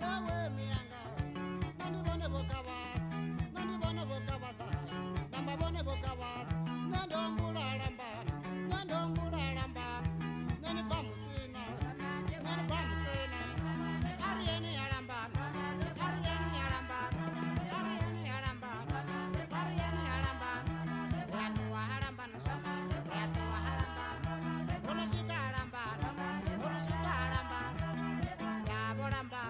Yawe miyanga nani vone vokavasa nani vone vokavasa namba vone vokavasa nendo mbulalamba nendo mbulalamba nani pamusina nani pamusina arieni alamba arieni alamba arieni alamba arieni alamba watu wahalamba na watu wahalamba unoshika alamba unoshika alamba yabolamba.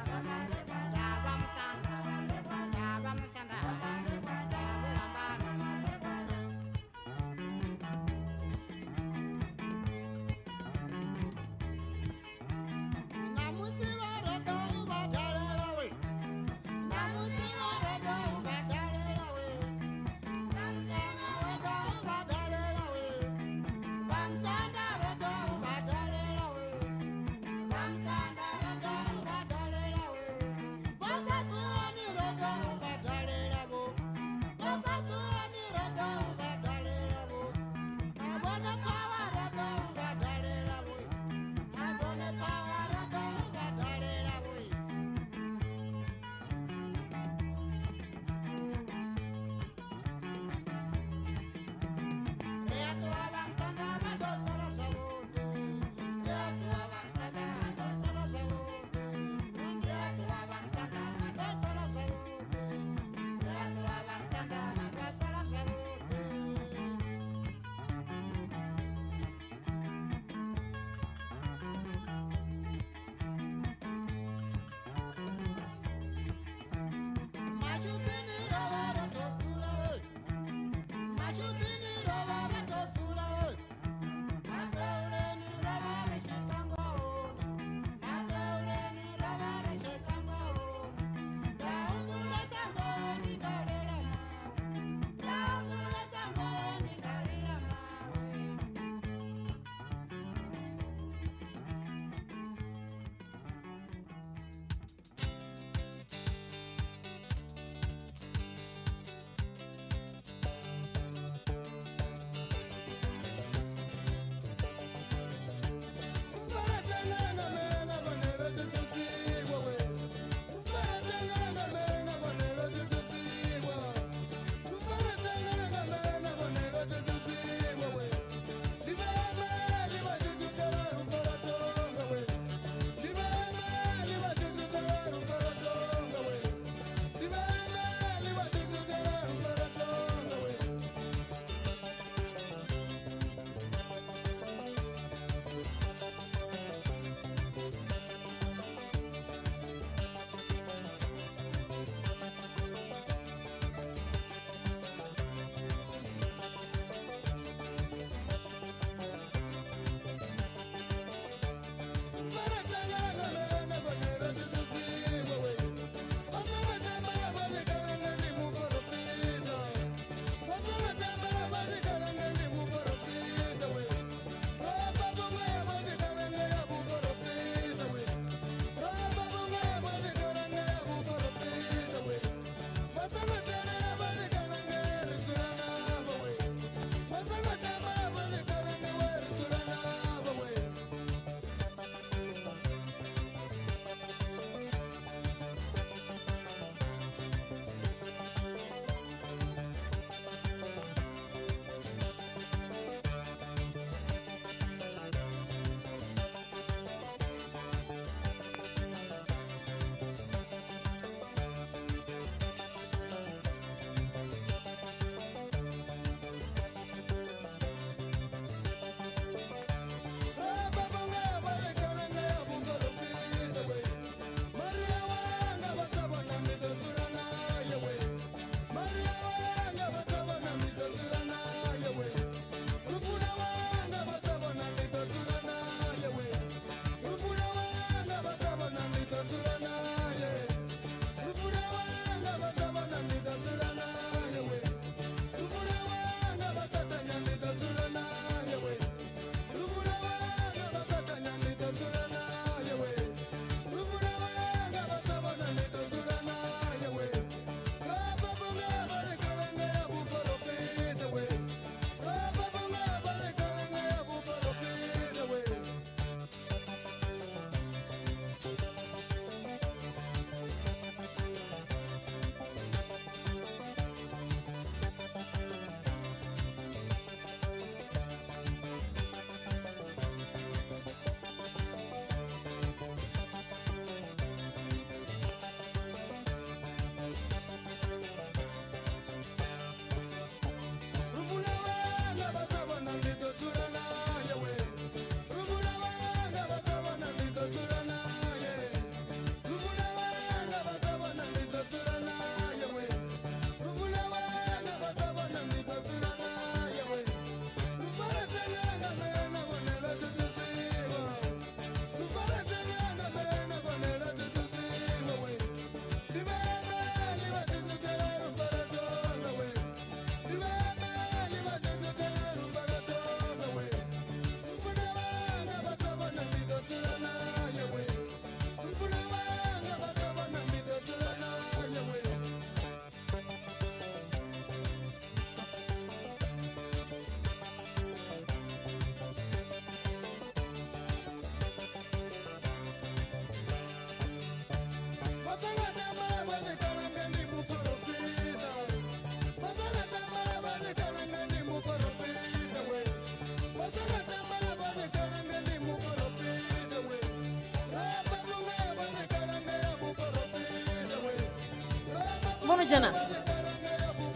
Dzhena.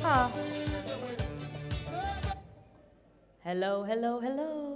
Ha. Hello, hello, hello.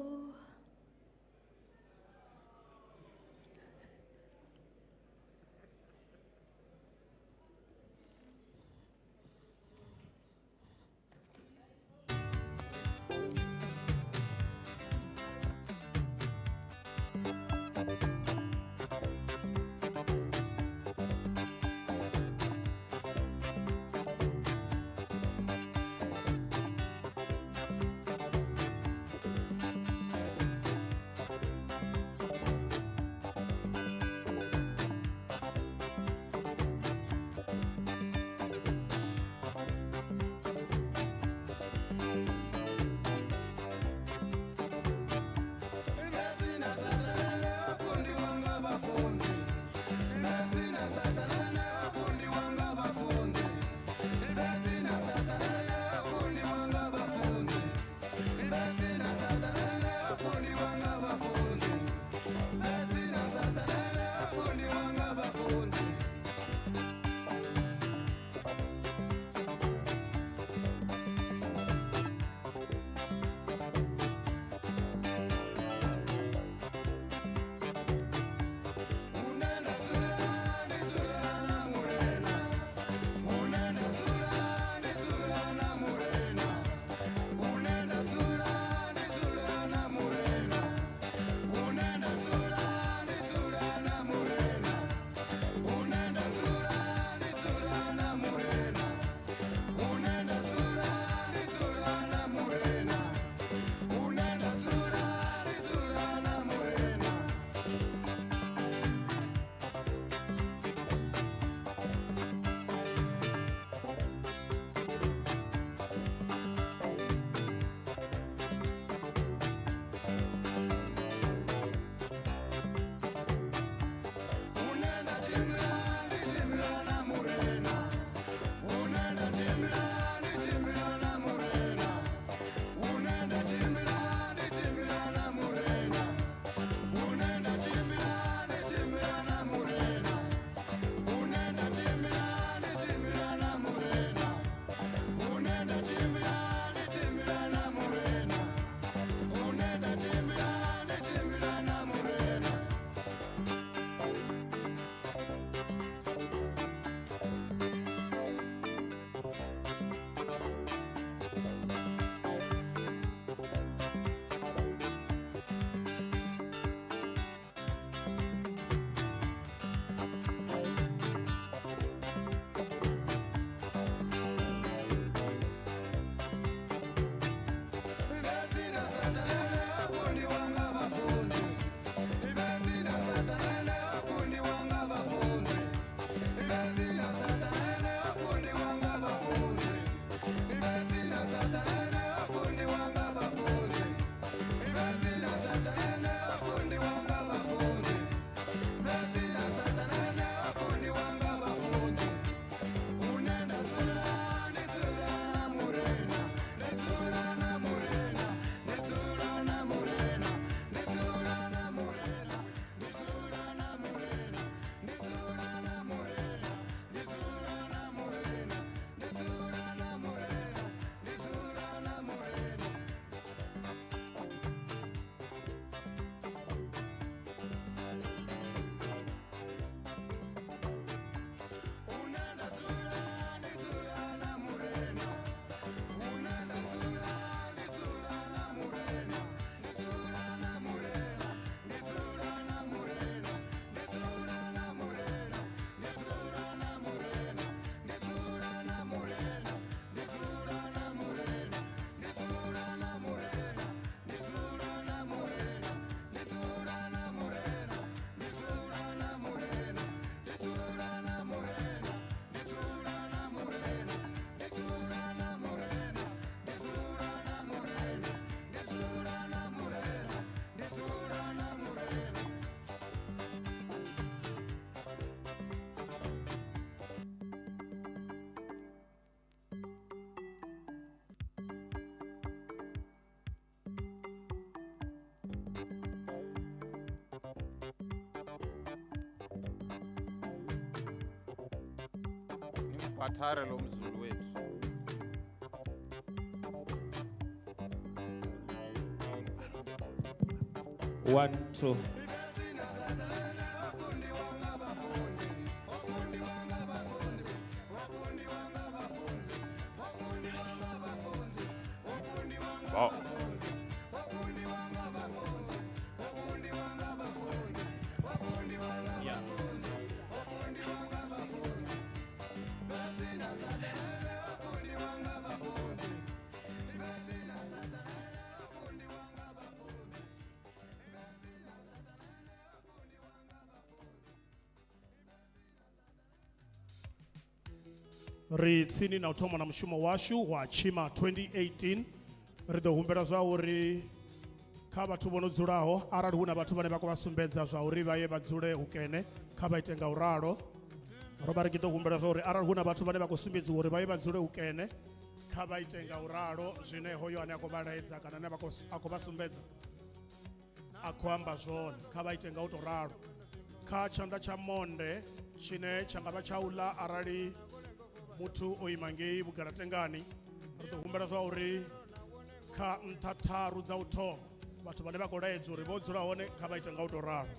Bathare lo mZulu wethu. One, two. Wow. Yeah. Ri tsini na u thoma na mushumo washu wa Tshima 2018. Ri ḓo humbela zwa uri kha vhathu vho no dzulaho, arali hu na vhathu vhane vha khou vha sumbedza zwa uri vha ye vha dzule hukene, kha vha ite nga u ralo. Ro vha ri tshi ḓo humbela zwa uri arali hu na vhathu vhane vha khou sumbedziwa uri vha ye vha dzule hukene, kha vha ite nga u ralo, zwine hoyo ane a khou vha laedza kana ane a khou vha sumbedza a khou amba zwone, kha vha ite nga u tou ralo. Kha tshanḓa tsha monde tshine tsha nga vha tsha u ḽa, arali muthu o ima ngei vhugalatengani, ri ḓo humbela zwa uri kha nṱha tharu dza u thoma vhathu vhane vha khou laedzwa uri vho dzula hone, kha vha ite nga u tou ralo.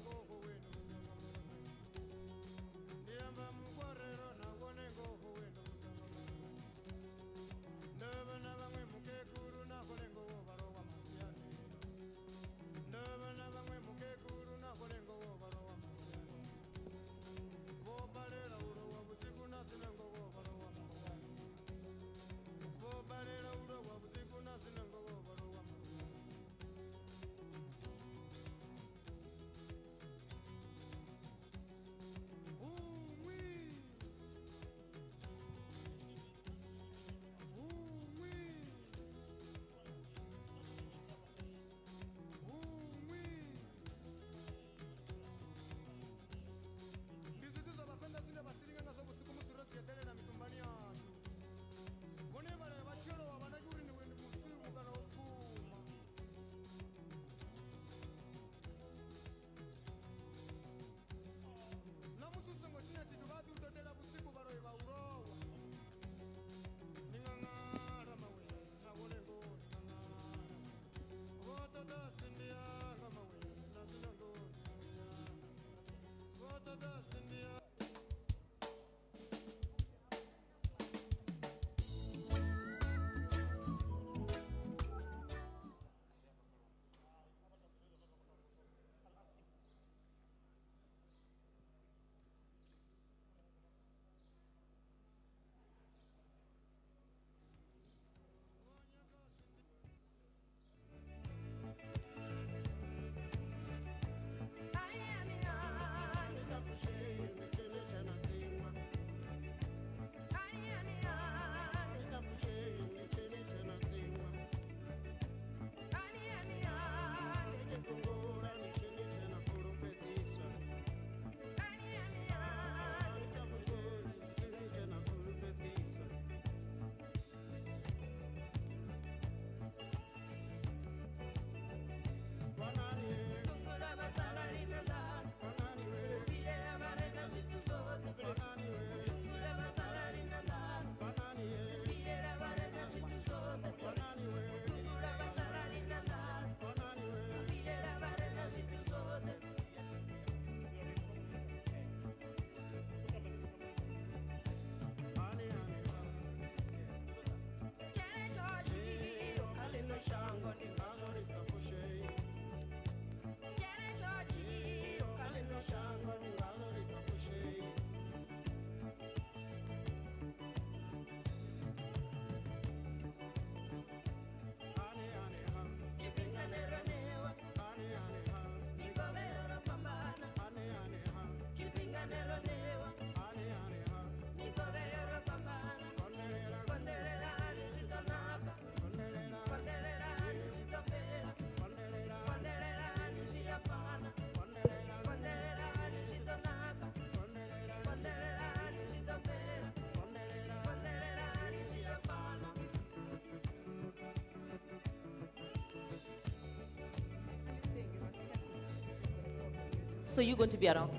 So you're going to be around?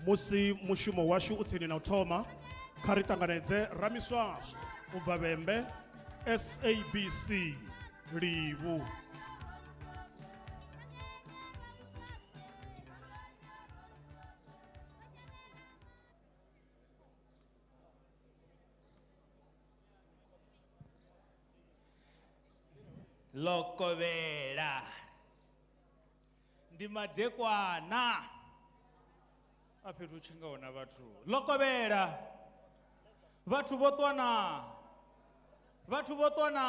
Musi mushumo washu u tsini na u thoma, kha ri ṱanganedze ramiswaswo u bva Vhembe SABC Livhu. Lokovhela ndi madekwana a fhethu hu tshi nga huna vhathu lokovhela vhathu vho ṱwa na vhathu vho ṱwa na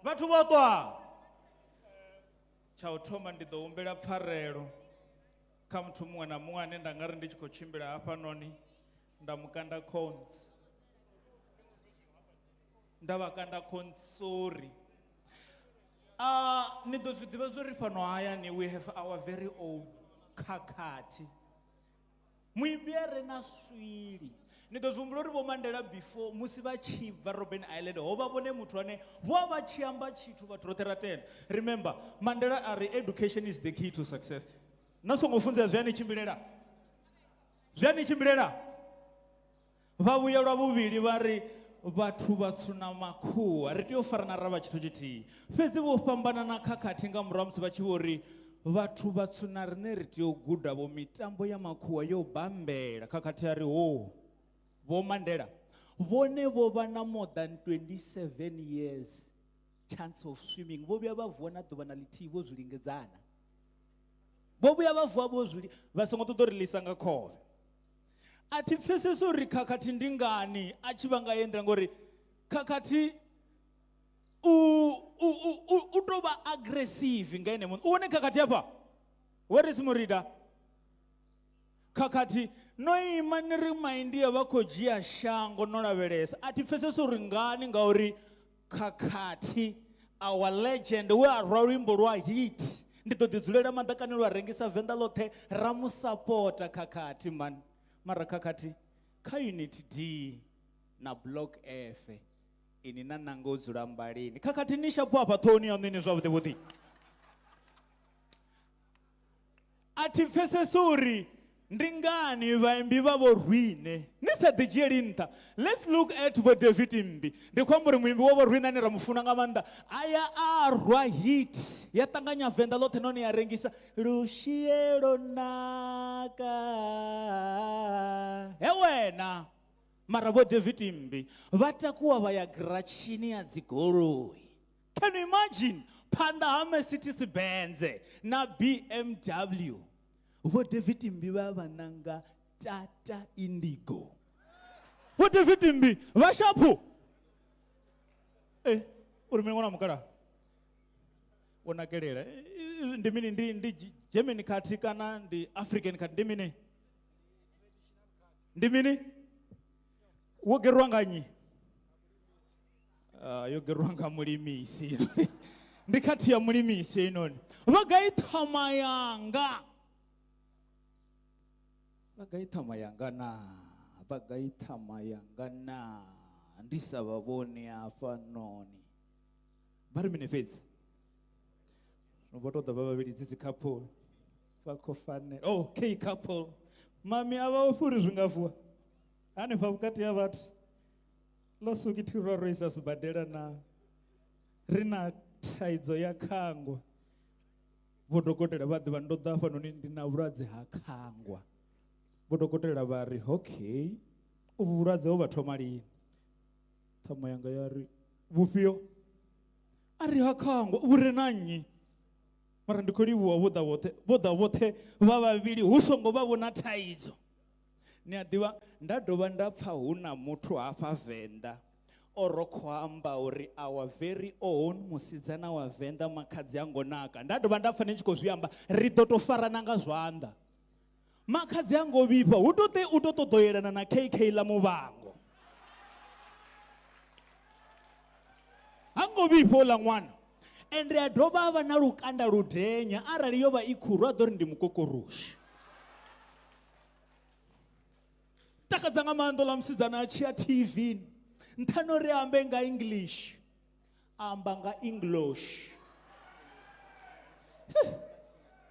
vhathu vho ṱwa. Tsha u thoma ndi ḓo humbela pfarelo kha muthu muṅwe na muṅwe ane nda nga ri ndi tshi khou tshimbila hafhanoni nda mu kanda khonzi nda vha kanda khonzi, sorry. Ni ḓo zwi ḓivha zwo ri fhano hayani we have our very own Khakhathi, muimbi a re na swili. Ni ḓo zwi humbula uri Vho Mandela before musi vha tshi bva Robben Island ho vha vhone muthu ane vho vha tshi amba tshithu vhathu roṱhe ra tenda. Remember Mandela a ri education is the key to success. Na songo funzea zwi a ni tshimbilela, zwi a ni tshimbilela. Vha vhuya lwa vhuvhili vha ri vhathu vhatswu na makhuwa ri tea u farana ra vha tshithu tshithihi, fhedzi vho fhambana na Khakhathi nga murahu musi vha tshi vho ri vhathu vhatswu na riṋe ri tea u guda vho mitambo ya makhuwa yo bambela. Khakhathi ya ri ho Vho Mandela vhone vho vha na more than 27 years chance of swimming, vho vhuya vha vuwa na ḓuvha na ḽithihi vho zwi lingedzana, vho vhuya vha vuwa vho zwi vha songo ṱoḓa uri ḽisa nga khovhe. A thi pfesesi uri Khakhathi ndi ngani a tshi vha nga ye nḓila, ngori Khakhathi u tou vha aggressive nga ene muṋe. U wone Khakhathi hafha, where is Murida? Khakhathi no ima ni ri maindia vha khou dzhia shango no lavhelesa. A thi pfesesi uri ngani, ngauri Khakhathi our legend we a rwa luimbo lwa hit, ndi ḓo ḓi dzulela maḓakani lwa rengisa Venḓa ḽoṱhe ra mu sapota Khakhathi man. Mara Khakhathi kha unit D na block F ini na nanga u dzula mbalini. Khakhathi ni shapo hafha ṱhohoni yaṋu ini zwavhuḓi vhuḓi. A thi pfesesi uri ndi ngani vhaimbi vha vho Rwine ni sa ḓi dzhieli nṱha. Let's look at vho David Mmbi. Ndi khou amba uri muimbi wa vho Rwine ane ra mu funa nga maanḓa a ya a rwa hit ya ṱanganya Venḓa ḽoṱhe nahone ya rengisa lushielo naka he wena. Mara vho David Mmbi vha takuwa vha ya giratshini ya dzigoloi. Can you imagine? Phanḓa ha Mercedes Benz na BMW Vho David Mmbi vha vha nanga Tata Indigo. Vho David Mmbi vha shaphu. Uri mini ṅwana wa mukalaha? Wo nakelela. Ndi mini? Ndi German khathi kana ndi African khathi? Ndi mini? Ndi mini? Wo gerwa nga nnyi? Yo gerwa nga mulimisi. Ndi khathi ya mulimisi heinoni. Vha gai ṱhama yanga? Vha gai ṱhama yanga na? Vha gai ṱhama yanga na? Ndi sa vha vhoni hafha noni. Vha ri mini fhedzi? Zwino vho tou ḓa vha vhavhili dzi dzi couple. Vha khou fanela. Oh, K couple. Mami a vha ofhi uri zwi nga vuwa hanefha vhukati ha vhathu. Ḽo sukithi rwa ro isa sibadela na ri na thaidzo ya khangwa. Vho dokotela vha ḓivha ndo ḓa hafhanoni ndi na vhulwadze ha khangwa. Vho dokotela vha ri okay, uvhu vhulwadze ho vha thoma lini? Ṱhama yanga ya ri vhufhio? A ri ha khangwa, vhu re na nnyi? Mara ndi khou livhuwa vho ḓa vhoṱhe, vho ḓa vhoṱhe vha vhavhili hu songo vha vho na thaidzo. Ni a ḓivha nda dovha nda pfa hu na muthu hafha Venḓa o ro khou amba uri our very own musidzana wa Venḓa makhadzi a ngo naka. Nda dovha nda pfa ni tshi khou zwi amba, ri ḓo tou farana nga zwanḓa. Makhadzi a ngo vhifha, hu to ḓe u to ṱoḓa u yelana na KK ḽa Muvhango. Ha ngo vhifha uḽa ṅwana. Ende a dovha a vha na lukanda ludenya, arali yo vha i khuru a ḓo ri ndi mukokoroshi. Takadza nga maanḓa uḽa musidzana a tshi ya TV. Nṱhani uri a ambe nga English, a amba nga English.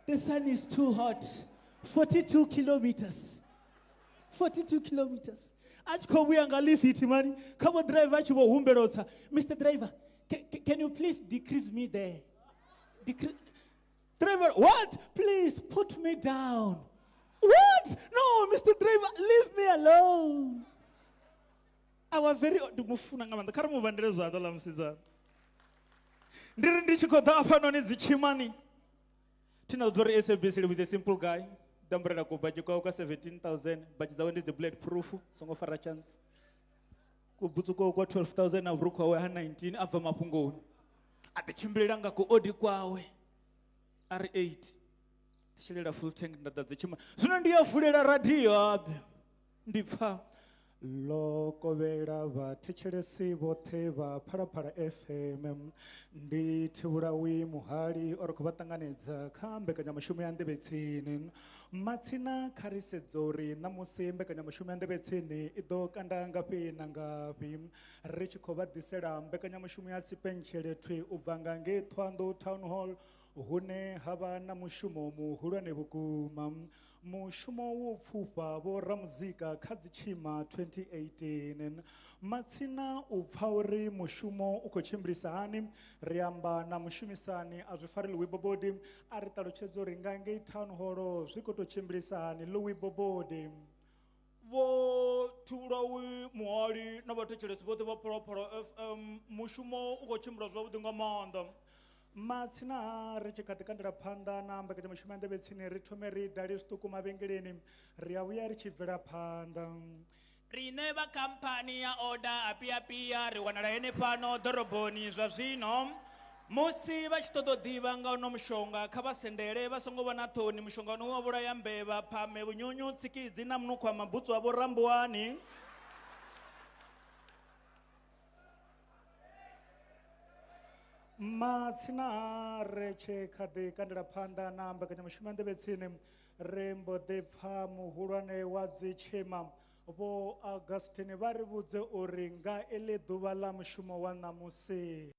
The sun is too hot. 42 kilometers 42 kilometers a tshi khou vhuya nga lifithi mani kha vho driver a tshi vho humbela u tsa mr driver can you please decrease me there Decre driver what please put me down what no mr driver leave me alone our very ndi mu funa nga maanḓa kha ri mu vhandele zwanḓa ḽa musidzana ndi ri ndi tshi khou ḓa hafhanoni dzitshimani thina zwi uri sabc livhidze simple guy damburela kubadzhi kwawe kwa 17000 badzhi dzawe ndi dzi bullet proof songo fara chance kubutsu kwawe kwa 12000 na vhurukhu hawe ha 19 a bva mafhungoni a ḓi tshimbilela nga kuodi kwawe a ri 8 tshilela full tank nda ḓadza tshima zwino ndi ya vulela radio abe ndi pfa ḽo kovhela vhathetshelesi vhoṱhe vha phalaphala fm ndi thivhulawi muhali o ri khou vha ṱanganedza kha mbekanyamushumo ya nḓevhetsini matsina kha ri sedza uri ṋamusi mbekanyamushumo ya nḓevhetsini i ḓo kanda ngafhi na ngafhi ri tshi khou vha ḓisela mbekanyamushumo ya tshipentshele thwi u bva nga ngei thohoyandou town hall hune ha vha na mushumo muhulwane vhukuma mushumo wo pfufha vho ramuzika kha dzitshima 2018 matsina u pfa uri mushumo u khou tshimbilisa hani ri amba na mushumisani a zwi fari louis bobodi a ri ṱalutshedza uri nga ngei town hall zwi khou tou tshimbilisa hani louis bobodi vho thivhulawi muhali na vhathetshelesi vhoṱhe vha phalaphala fm mushumo u khou tshimbila zwavhuḓi nga maanḓa matsina ri tshi kha ḓi kandela phanḓa na mbekanyamushumo ya nḓevhe tsini ri thome ri dali zwiṱuku mavhengeleni ri a vhuya ri tshi bvela phanḓa riṋe vha khamphani ya oda apiapia ri wanala henefhano ḓoroboni zwa zwino musi vha tshi ṱoḓa u ḓivha nga uno mushonga kha vha sendele vha songo vha na ṱhoni mushonga une wa vhulaya mbevha phame vhunyunyu tsikidzi na munukho wa mabutsu a vho rambuwani matsina ri tshi kha ḓi kandela phanḓa na mbekanyamushumo ya nḓevhe tsini ri mbo ḓi pfa muhulwane wa dzitshima vho augustine vha ri vhudze uri nga iḽi ḓuvha ḽa mushumo wa ṋamusi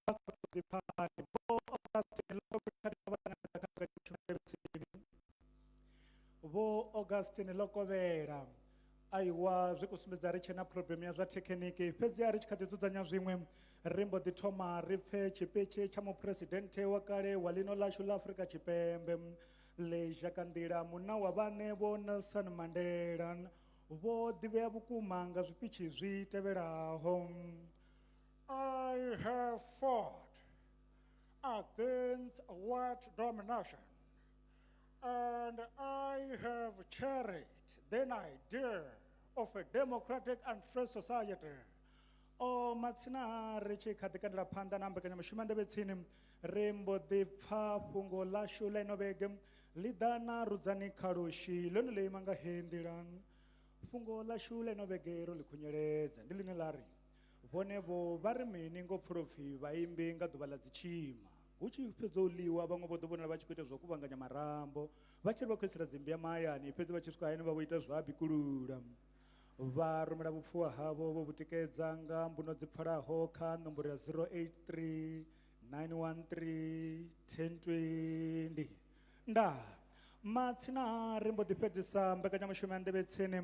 vha khou tou ḓipfa hani vho augustine ḽo kha vha ṱanganedza kha mbekanyamushumo ya nḓevhe tsini vho augustine ḽo kovhela aiwa zwi khou sumbedza ri tshe na problem ya zwa thekhiniki fhedziha ri tshi kha ḓi dzudzanya zwiṅwe ri mbo ḓi thoma ri pfe tshipitshi tsha muphuresidennde wa kale wa ḽino ḽashu ḽa afurika tshipembe ḽizhakanḓila munna wa vhaṋe vho nelson mandela vho ḓivhea vhukuma nga zwipitshi zwi tevhelaho i have fought against white domination and I have cherished the idea of a democratic and free society. O matsina ri tshi kha ḓi kandela phanḓa na mbekanyamushumo ya nḓevhe tsini ri mbo ḓi pfa fhungo ḽashu ḽa ino vhege ḽi ḓa na rudzani khalushi ḽone ḽo ima nga he nḓila fhungo ḽashu ḽa ino vhege ro ḽi khunyeledza ndi ḽine ḽa ri vhone vho vha ri mini ngo pfulopfi vhaimbi nga ḓuvha ḽa dzitshima hu tshi fhedza u ḽiwa vhaṅwe vho ḓo vhonala vha tshi khou ita zwa u kuvhanganya marambo vha tshi ri vha khou isela dzimbia mahayani fhedzi vha tshi swika hayani vha vho ita zwa bikulula vha rumela vhupfuwa havho vho vhu tikedza nga mbuno dzi pfalaho kha nomboro ya 083 913 1020 nda matsina ri mbo ḓi fhedzisa mbekanyamushumo ya nḓevhe tsini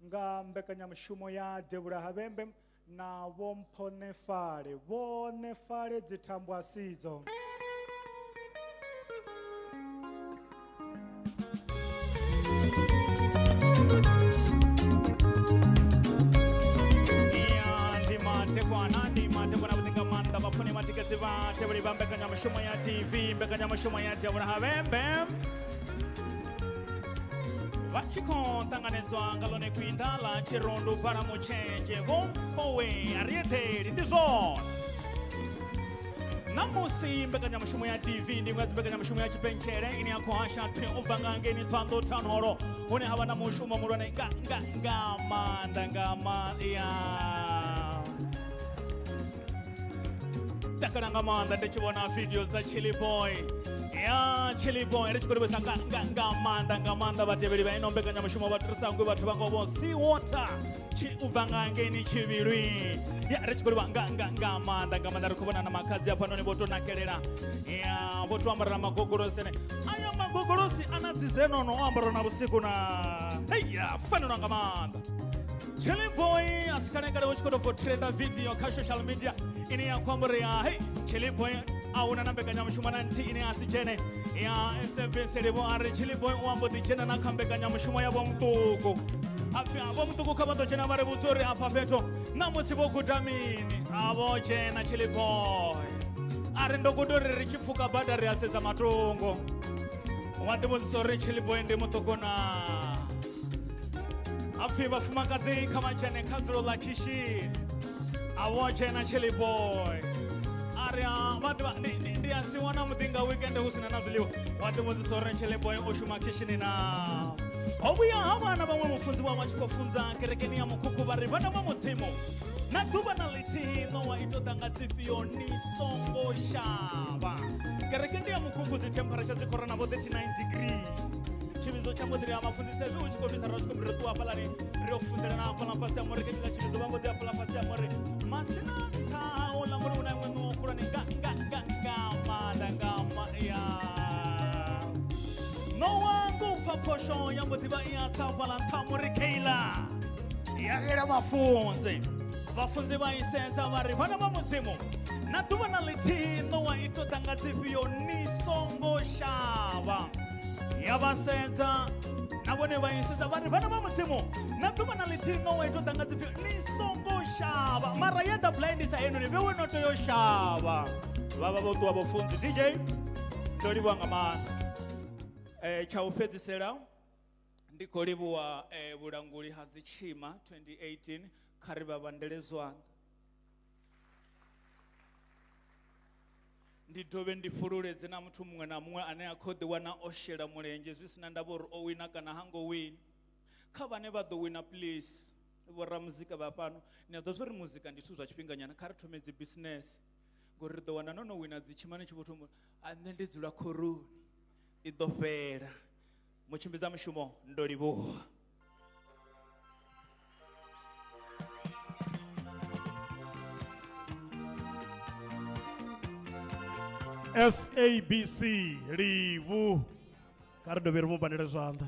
nga mbekanyamushumo ya devhula ha vhembe na vho mpho nefale vho nefale dzithambo asidzo Ya, ndi matekwana ndi matekwana vhuḓi nga maanḓa vhafuni vhatikedzi vha tevheli vha mbekanyamushumo ya tv mbekanyamushumo ya devhula ha vhembe vha tshi khou ṱanganedzwa nga ḽone gwinda ḽa tshirundu fhala mutshenzhe vho mphowe a ri eḓeli ndi zwone ṋamusi mbekanyamushumo ya tv ndi iṅwe ya dzimbekanyamushumo ya tshipentshele ine ya khou hasha thwe u bva nga ngeni ṱhohoyanḓou town hall hune ha vha na mushumo muhulwane nga nga nga maanḓa nga maanḓa ya takala nga maanḓa ndi tshi vhona video dza chili boy. Ya Chilli Boy ri tshi khou livhusa nga nga nga maanḓa nga maanḓa vhatevheli vha ino mbekanyamushumo vha Trisangwe vhathu vha ngo vho Sea Water tshi u bva nga ngeini tshivhilwini. Ya ri tshi khou livha nga nga nga maanḓa nga maanḓa ri khou vhona na makhadzi hafhanoni vho to nakelela. Ya vho to ambara magogolosi ane aya magogolosi ana dzizenono o ambara na vhusiku na hei ya fanelwa nga maanḓa. Chilli Boy a si kale kale hu tshi khou tou bva u trenda video kha social media ine ya khou amba uri ya hei Chilli Boy a huna na mbekanyamushumo na nthihi ine a si dzhene ya SABC Livho a ri Chilli Boy u ambo ḓi dzhena na kha mbekanyamushumo ya Vho Muṱuku apfi a Vho Muṱuku kha vha ḓo dzhena vha ri vhudza uri afha fhethu ṋamusi vho guda mini a vho dzhena Chilli Boy a ri ndo guda uri ri tshi pfuka bada ri a sedza matungo wa ḓivhudzisa uri Chilli Boy ndi muṱuku na apfi vhafumakadzi kha vha dzhene kha dzulo ḽa khishini a vho dzhena Chilli Boy a ri a vha ḓivha ndi a si wana muḓi nga weekend hu sina na zwiḽiwa wa ḓivhudzisa uri Chilli Boy o shuma khishini na ho vhuya ha vha na vhaṅwe mufunzi vha vha tshi khou funza kerekeni ya mukhukhu vha ri vhana vha mudzimu na ḓuvha na ḽithihi ṋowa i tou ḓa nga dzifhio ni songo shavha kereke ndi ya mukhukhu dzi temperature dzi khou rana vho 39 degree tshivhidzo tsha mbo ḓi ri ha vhafunzi sa izwi hu tshi khou fhisa ra tshi khou ri ṱuwa hafhaḽani ri yo funzela na hafhaḽa fhasi ha muri kha tshiḽa tshivhidzo vha mbo ḓi hafhaḽa fhasi ha muri matsina nṱha hauḽa muri hu na iṅwe ṋowa khulwane nga nga nga nga maanḓa nga ma ya ṋowa ngo pfa phosho ya mbo ḓi vha i a tsa hafhaḽa nṱha muri keila ya lela vhafunzi vhafunzi vha i sedza vha ri vhana vha mudzimu na ḓuvha na ḽithihi ṋowa i tou ḓa nga dzifhio ni songo shavha ya vha sedza na vhone vha i sedza vha ri vhana vha mudzimu na ḓuvha na ḽithihi ṋowa i tou ḓa nga dzifhio ni songo shavha mara ye ḓa blindisa heinoni vhewe no tea u shavha vha vha vho ṱuwa vhofunzi dj ndo livhuwa nga maanḓa tsha u fhedzisela ndi khou livhuwa vhulanguli ha dzitshima 2018 kha ri vha vhandele zwanḓa Ndi dovhe ndi fhululedze na muthu muṅwe na muṅwe ane a khou ḓiwana o shela mulenzhe zwi si na ndavha uri o wina kana ha ngo wina. Kha vhane vha ḓo wina please vhoramuzika vha fhano ni a ḓo zwa uri muzika ndi zwithu zwa tshifhinganyana kha ri thome dzi business ngori ri ḓo wana no no wina dzi tshima ni tshi vho thoma a nṋe ndi dzula khoroni i ḓo fhela. Mutshimbidza mushumo ndo livhuwa. SABC Livhu kha ri dovhe ri mu bandele zwanḓa.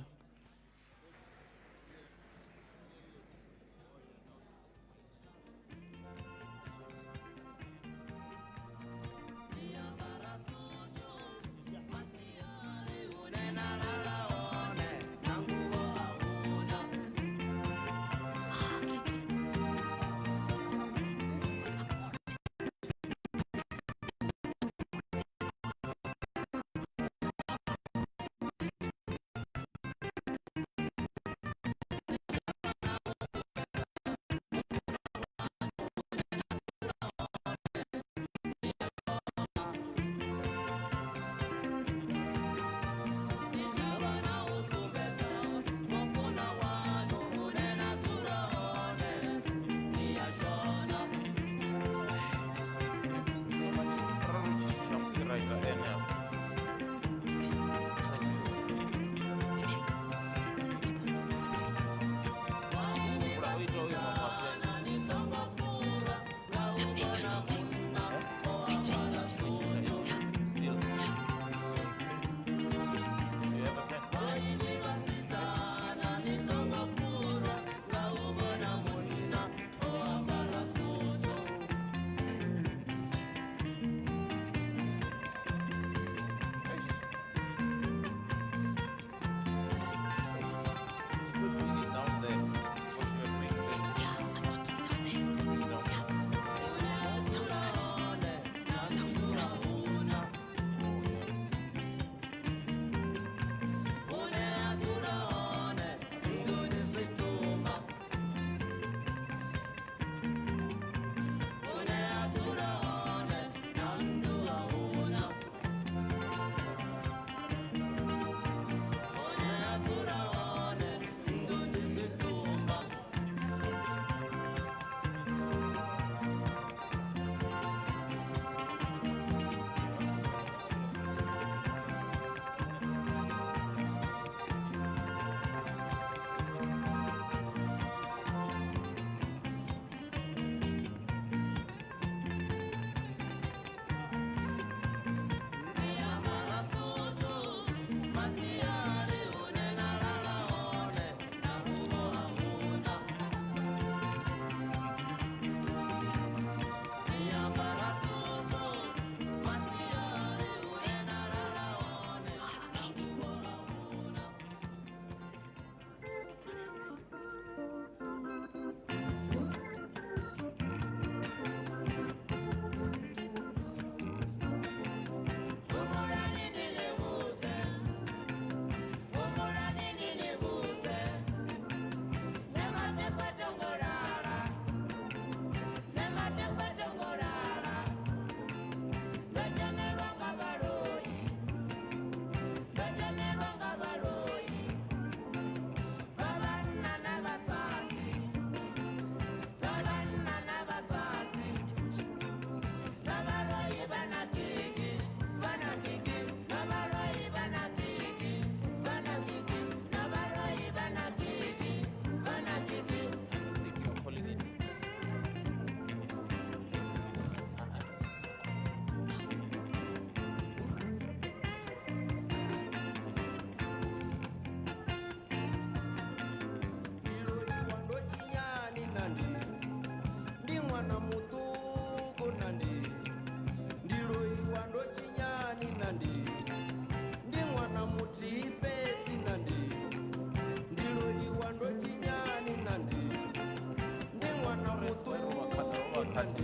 party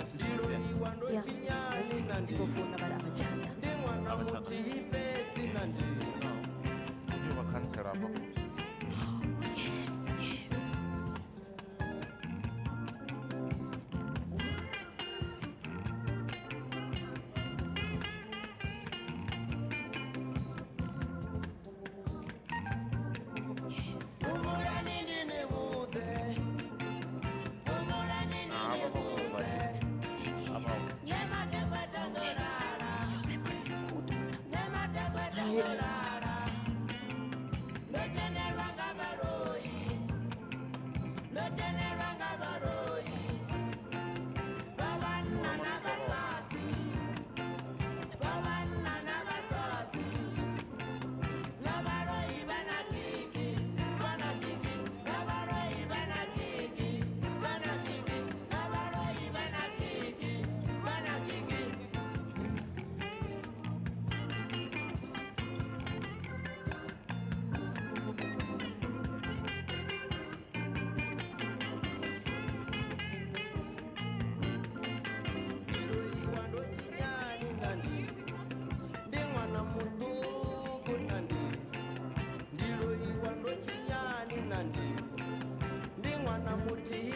is system. Yeah. Ndi khou founa vha ri a vha tsha ḓa. No. Uyo vha khantsela hafha futhi. Yes. Yes. Na hafha vha khou bva Hafha. Your memory is good. Really. Ndi ṅwana muṱuku nandi, ndi ṅwana muthihi.